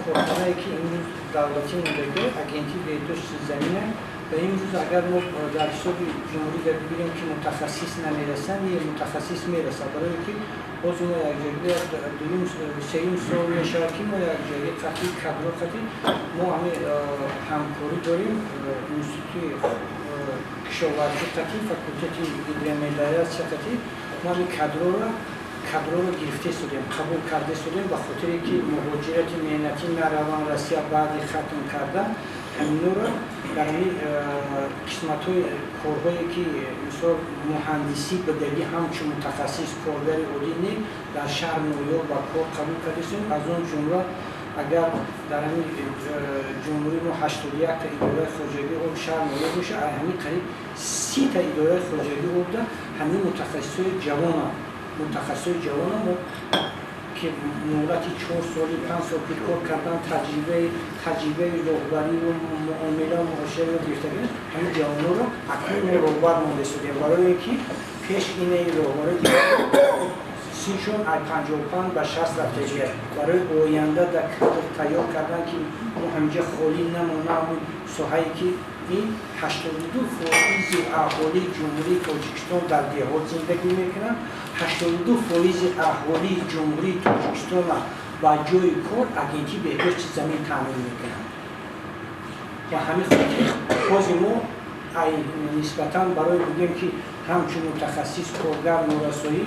Корхонае, ки имрӯз давлатӣ мондагӣ, Агентии беҳдошти замина. Ва имрӯз агар мо дар ҳисоби ҷумҳурӣ бигирем, ки мутахассис намерасанд, не, мутахассис мерасад, барое ки боз мо якҷоягӣ дуюм, сеюм сол мешавад, ки мо якҷоягӣ қатъи кадро қатъи мо ҳами ҳамкорӣ дорем институти кишоварзӣ қатъи факултети гидромелиоратсия қатъи мо ҳами кадроро гирифта истодем, қабул карда истодем, ба хотире ки муҳоҷирати меҳнатӣ нараванд Россия баъди хатм карда. Ҳаминора дар ҳамин қисматҳои корҳое, ки мисол муҳандисӣ бидагӣ, ҳамчун мутахассис, коргари оддӣ не, дар шаҳр ноёб ба кор қабул карда истодем. Аз он ҷумла, агар дар ҳамин ҷумҳурии мо 81-та идораи хоҷагии об шаҳр ноёб боша, ҳамин қариб 30-та идораи хоҷагии обда ҳамин мутахассисои ҷавона мо, ки муҳлати 4 соли, 5 сол ки кор кардан, таҷрибаи роҳбариву муомила, муошираро гирифтагӣ, ҳамин ҷавононро акнун мо роҳбар монда истодем, барое ки пеш инаи роҳбарои синшон аз 55 ба 60 рафтагия, барои оянда дар кадр тайёр кардан, ки мо ҳаминҷа холӣ намона. Ҳамун соҳае, ки ин 82% аҳолии Ҷумҳурии Тоҷикистон дар деҳот зиндагӣ мекунанд, 82% аҳолии Ҷумҳурии Тоҷикистонро ба ҷои кор Агентии беҳдошти замин таъмин мекунанд. Ва ҳамин хотир ҳозир мо нисбатан барои бигӯем, ки ҳамчун мутахассис, коргар норасоӣ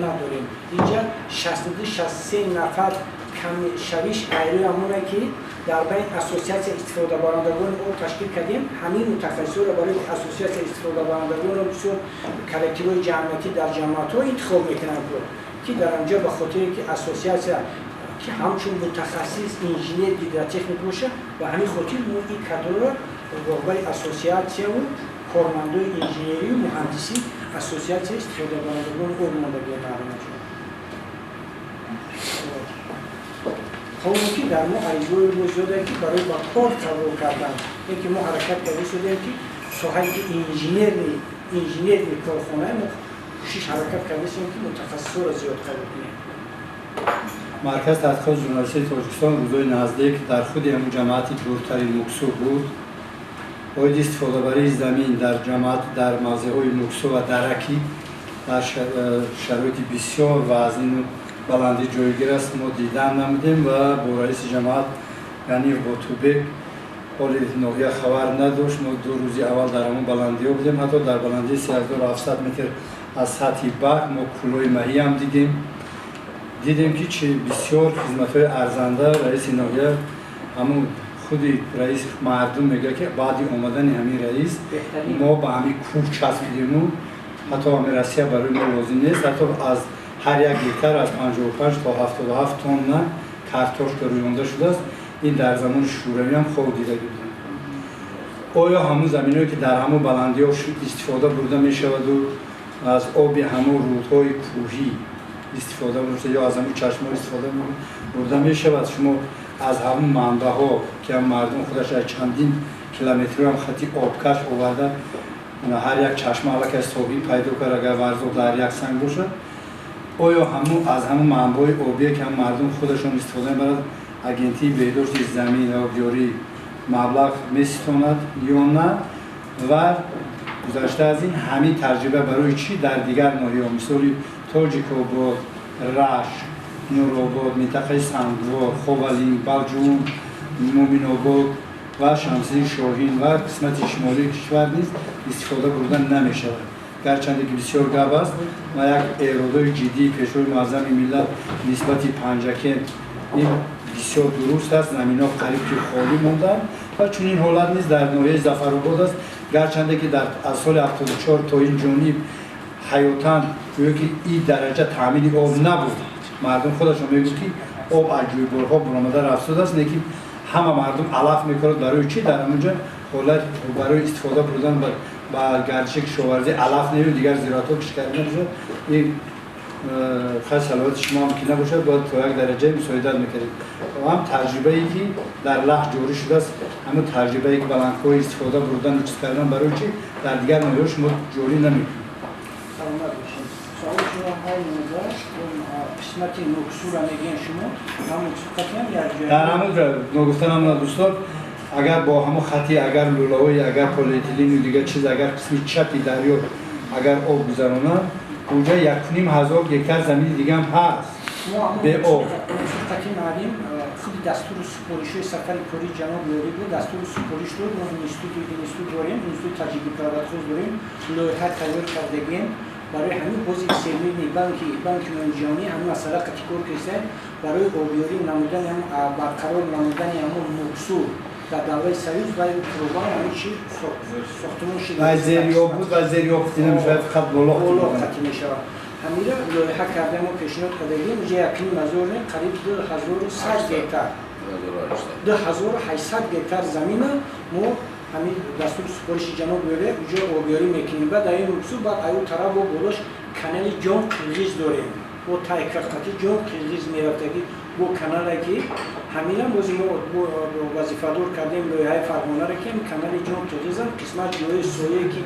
надорем. Инҷа 62, 63 нафар камшавиш айрӯи ҳамоне, ки дар байни ассотсиатсия истифодабарандагони об ташкил кардем. Ҳамин мутахассисҳоро барои ассотсиатсия истифодабарандагонро бисёр коллективҳои ҷамъиятӣ дар ҷамоатҳо интихоб мекунанд, ки дар анҷо ба хотире ки ассотсиатсия ки ҳамчун мутахассис инженер гидротехник боша. Ба ҳамин хотир мо ин кадрро роҳбари ассотсиатсияву кормандои инженерию муҳандисӣ ассотсиатсия истифодабарандагони об мондагиа маълумот. Ҳоло ки дар мо аризаҳои мо зиёде, ки барои ба кор қабул кардан, ин ки мо ҳаракат карда шудем, ки соҳаи ки инженерный корхонаи мо кӯшиш, ҳаракат карда шудем, ки мутахассисҳоро зиёд қабул кунем. Маркази таҳқиқоти журналистии Тоҷикистон рӯзои наздик дар худи ҳамун ҷамоати дуртари Муксу буд. Оиди истифодабарии замин дар ҷамоат, дар мавзеъҳои Муксу ва Даракӣ дар шароити бисёр вазнину баландӣ ҷойгир аст, мо дидан намудем ва бо раиси ҷамоат Ганиев Ботубек. Ҳоли ноҳия хабар надошт. Мо 2 рӯзи аввал дар ҳамон баландиҳо будем, ҳатто дар баландии 3700 метр аз сатҳи баҳр мо кӯлои маҳиам дидем. Дидем, ки чи бисёр хизматҳои арзанда раиси ноҳия, ҳамун худи раис мардум мегӯяд, ки баъди омадани ҳамин раис мо ба ҳамин кӯҳ часпидему ҳатто ҳамин Россия барои мо лозим нест. Ҳатто аз ҳар як гектар аз 55 то 77 тонна картошка рӯёнда шудааст. Ин дар замони Шӯравиам хоб дидагӣ буданд. Оё ҳамун заминҳое, ки дар ҳамун баландиҳо истифода бурда мешаваду аз оби ҳамун рӯдҳои кӯҳӣ истифода бурда ё аз ҳамун чашмаҳо истифода бурда мешавад, шумо аз ҳамун манбаъҳо, ки ҳам мардум худаш аз чандин километрҳоам хати обкаш оварда, ҳар як чашма аллакай соҳил пайдо кард, агар Варзоб дар як санг бошад, оё ҳамун аз ҳамун манбаъҳои обие, ки ҳам мардум худашон истифода мебарад, Агентии беҳдошти замин ва обёрӣ маблағ меситонад ё на? Ва гузашта аз ин, ҳамин таҷриба барои чӣ дар дигар ноҳияҳо, мисоли Тоҷикобод, Рашт, Нуробод, минтақаи Сангвор, Ховалинг, Балҷун, Муминобод ва Шамсии Шоҳин ва қисмати шимолии кишвар низ истифода бурда намешавад? Гарчанде ки бисёр гап аст ва як эродои ҷиддии Пешвои муаззами миллат нисбати Панҷакент, ин бисёр дуруст аст. Заминҳо қариб ки холӣ монданд ва чунин ҳолат низ дар ноҳияи Зафаробод аст. Гарчанде ки аз соли 74 то ин ҷониб ҳаётан гӯё ки ин дараҷа таъмини об набуд. Мардум худашон мегӯд, ки об аз ҷӯйборҳо баромада рафтудааст, лекин ҳама мардум алаф мекунад. Барои чӣ дар ҳамонҷо ҳолат барои истифода бурдан ба гардиши кишоварзӣ алаф нею дигар зироатҳо кишт карда набошад? Ин хай салоҳияти шумо ҳам ки набошад, бояд то як дараҷае мусоидат мекардед. Ҳам таҷрибае, ки дар Лахш ҷорӣ шудааст, ҳамун таҷрибае, ки баландкӯҳ истифода бурдану чиз кардан, барои чӣ дар дигар ноҳияҳо шумо ҷорӣ намекунед? Саломат бошед. Суоли шумо Қисмати Нуксура мегӯем шумо, ҳамон хатиам як ҷой. Дар ҳамон ҷо ногуфта намонад дӯстон, агар бо ҳамон хати, агар лӯлаҳои, агар полиэтилену дигар чиз, агар қисми чапи дарё агар об гузаронад, онҷа 1500 гектар замини дигаам ҳаст бе об. Хати маълим худи дастуру супоришҳои сафари кории ҷаноб Ёрӣ буд, дастуру супориш дод. Мо институт дорем, институт Таҷикгидроводхоз дорем, лоиҳа тайёр кардагем. Барои ҳамин ҳозир Всемирный банки ҷаҳонӣ ҳамин масъала қати кор кардааст барои обёрӣ намудани, барқарор намудани ҳамон Нуксу дар давраи Союз ва труба ҳамин чи сохтмон шуда. Ва зери об буд ва зери об дида мешавад, фақат боло боло хати мешавад. Ҳамира лоиҳа кардем мо, пешниҳод кардагем. Уҷа 1500 не, қариб 2100 гектар, 2800 гектар замина мо ҳамин дастури супориши ҷаноб Ёрӣ уҷо обёрӣ мекунем. Баъд дар ин Нуксу, баъд аю тараф бо болош канали Ҷон Қирғиз дорем, бо тайкарқати Ҷон Қирғиз мерафтагӣ бо канале ки ҳаминам бози мо вазифадор кардем лоиҳаи Фарғонаре ки канали Ҷон Қирғизам қисмат ҷои соя ки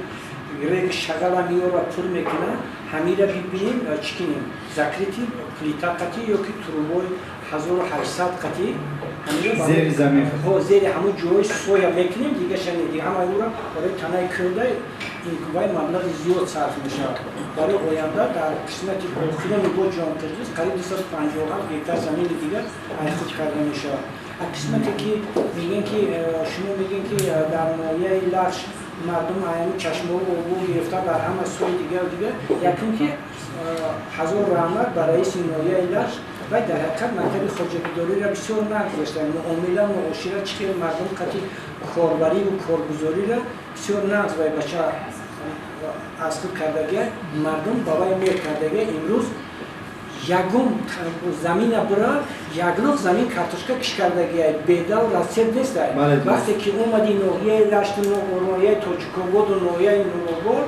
рег шағала меёра пур мекунад, ҳамира бибинем, чӣ кунем, закрытый плита қати ё ки трубои 1800 қати. Зери замин. Зери ҳамун ҷои соя мекунем, дигаша не, дига ҳамаи ӯра барои танаи кӯлда вай маблағи зиёд сарф мешавад. Барои оянда дар қисмати охирони бо Ҷон Қирғиз қариб 257 гектар замини дигар айхуд карда мешавад. А қисмате ки мегӯем ки шумо мегӯем ки дар ноҳияи Лахш мардум аями чашмаҳо обу гирифта дар ҳама сои дигар дигар, якум ки ҳазор раҳмат ба раиси ноҳияи Лахш, вай дар ҳақиқат мактаби хоҷагидориро бисёр нағз дошта, муомила, муошира, чӣ хел мардум қати корбариву коргузориро бисёр нағз вай бача аз худ кардагия, мардум ба вай мер кардагия. Имрӯз ягон замина бура, яглоқ замин картошка киш кардагия, бедал расед неста. Вақте ки омади ноҳияи Лашту, ноҳияи Тоҷикободу ноҳияи Нуробод,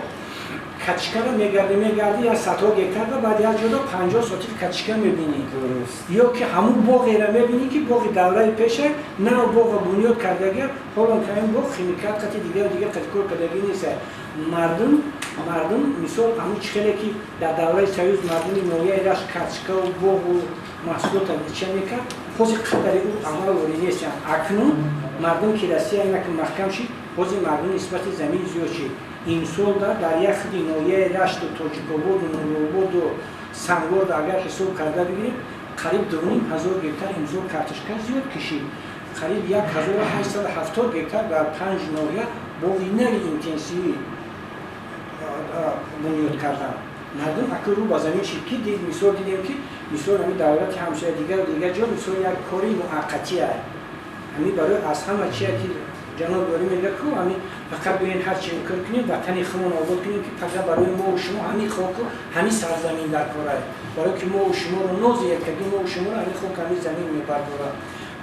качкаро мегарди, мегарди, як садҳо гектарда, баъд як ҷода 50 сотих качка мебинӣ ё ки ҳамун боғеро мебинӣ ки боғи давраи пеша нав боға бунёд кардагия, ҳолон ки ин боғ химикат қати дигар дигар қати кор кардагӣ нест. Мардум мисол ҳамун чӣ хеле ки дар давраи Союз мардуми ноҳияи Рашт качкаву боғу маҳсулота ча мекард, ҳозир қадари ӯ амал ворӣ нестанд. Акнун мардум ки Россия инаки маҳкам шид, ҳозир мардум нисбати замин зиёд шид. Имсол дар як худи ноҳияи Рашту, Тоҷикободу, Нурободу, Сангорда агар ҳисоб карда бигирем, қариб 2500 гектар имсол картошка зиёд кишид, қариб 1870 гектар дар панҷ ноҳия боғи нави интенсивӣ бунёд карданд. Мардум ака рӯ ба замин шид ки дид, мисол дидем ки мисол ҳамин давлати ҳамсоя дигару дигар ҷо мисол як кори муаққатия. Ҳамин барои аз ҳама чия ки ҷаноб Ёрӣ мегӯяд ку, ҳамин фақат биёен ҳар чи кор кунем, ватани худмон обод кунем, ки фақат барои мо шумо ҳамин хоку ҳамин сарзамин дар кор аст, барои ки мо шуморо нозият кардем, мо шуморо ҳамин хок, ҳамин замин мебардорад.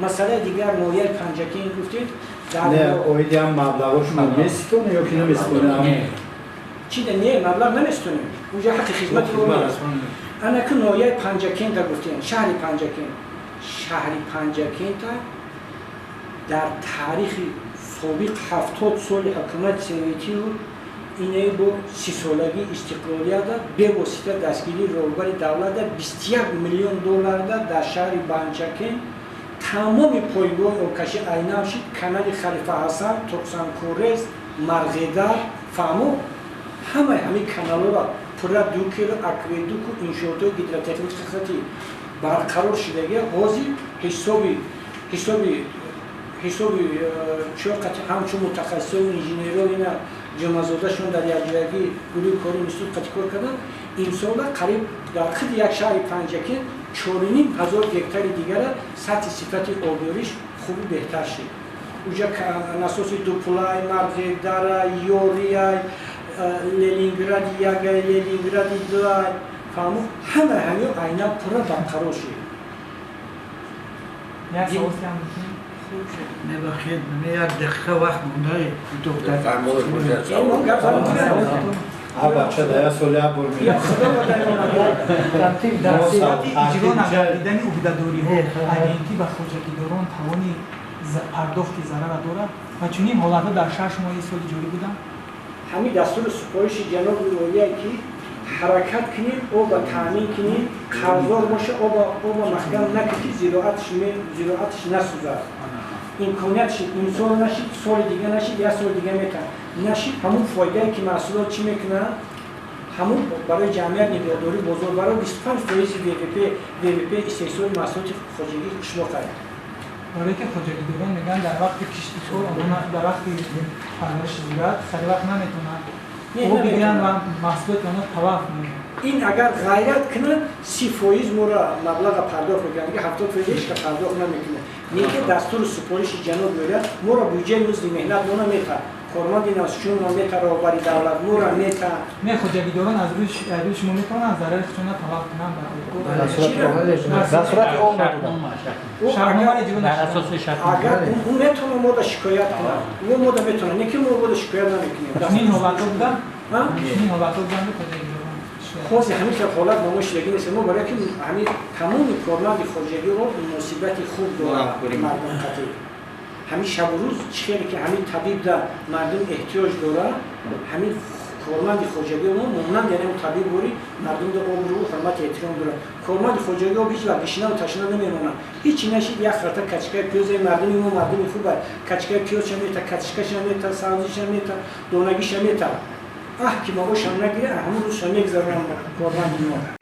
Масъалаи дигар ноҳияи Панҷакент гуфтед. Не, оиди ҳам маблағҳо шумо меситонед ё ки намеситонед? Чи не, маблағ намеситонем, унҷа ҳаққи хизмати ана ки ноҳияи Панҷакента гуфтем, шаҳри Панҷакент. Шаҳри Панҷакента дар таърихи собиқ 70 соли ҳукумати советию ине бо 30-солагии истиқлолията бевосита дастгирии роҳбари давлата 21 миллион долларда дар шаҳри Панҷакент тамоми пойгоҳи обкашӣ айнав шид. Канали Халифа Ҳасан, Тоқсанкорез, Марғедар, фаҳмо, ҳамаи ҳамин каналҳоро пурра дукеро, акведуку, иншоотҳои гидротехники барқарор шудагия. Ҳозир ҳисоби чоқати ҳамчун мутахассисои инженеро ина ҷумъазодашон дар якҷоягӣ гурӯҳи кори институт қати кор карданд. Имсола қариб дар худи як шаҳри Панҷакент 4500 гектари дигара сатҳи сифати обёриш хубу беҳтар шид. Уҷа насоси Дупулай, Марғедара, Ёрияй, Ленингради ягай, Ленингради дуай, фаҳмо, ҳама ҳамин айнан пурра барқарор шид. Як савол ҳам. Мебахшед, як дақиқа вақт монда, доктор. Бача да як сол як бор. Дар сурати иҷро нагардидани ӯҳдадориҳо агентӣ ба хоҷагидорон тавони пардохти зарарра дорад ва чунин ҳолатҳо дар 6 моҳи соли ҷорӣ буданд? Ҳамин дастуру супориши ҷаноби олие ки Ҳаракат кунем, оба таъмин кунем, қарздор боша, оба маҳкам накунем, ки зироатш насӯзад. Имконият шид, имсол нашид, соли дига нашид, як соли дига метавон нашид. Ҳамун фоидае ки маҳсулот чӣ мекунанд, ҳамун барои ҷамъият нигоҳдорӣ бозор барои 25 фоизи ВВП истеҳсоли маҳсулоти хоҷагии қишлоқ аст. Барое ки хоҷагидорон мегӯянд, дар вақти кишти кор онҳо дар вақти парвариши зироат сари вақт наметавонанд об бигиранд ва маҳсулоти онҳо талаф мешавад. Ин агар ғайрат кунад, 30 фоиз моро маблаға пардохт мекунад, дига 70 фоиз ҳечка пардохт намекунад. Неки дастуру супориши ҷаноб меояд, моро буҷаи музди меҳнат мо намета, корманди навсчунро мета, роҳбари давлат моро мета. Не, хоҷагидорон аз рӯи шумо метавонанд зарари худшонро талаф кунанд? Дар сурати об набудан. Агар ӯ метавона мода шикоят кунад, ӯ мода метавона, не ки мо мода шикоят намекунем. Чунин ҳолатҳо буданд, чунин ҳолатҳо буданд, хоҷагидорон? Хоси ҳамин хел ҳолат ба мо шидагӣ нест. Мо барои ки ҳамин тамоми корманди хоҷагиро муносибати хуб дорад мардум қатъӣ. Ҳамин шабу рӯз чӣ хеле ки ҳамин табиб да мардум эҳтиёҷ дорад, ҳамин корманди хоҷагии мо монанд, яъне табиб бори мардум да обрӯ, ҳурмати, эҳтиром дорад. Корманди хоҷагии об ҳеҷ вақт гишнаву ташна намемонад. Ҳечи нашид, як харта качкаи пиёзаи мардуми мо мардуми хуб качкаи пиёзша мета, качкаша мета, сабзиша мета, донагиша мета. Аҳ, ки маошам нагира, ҳамун рӯзша мегзаронам корманди мо.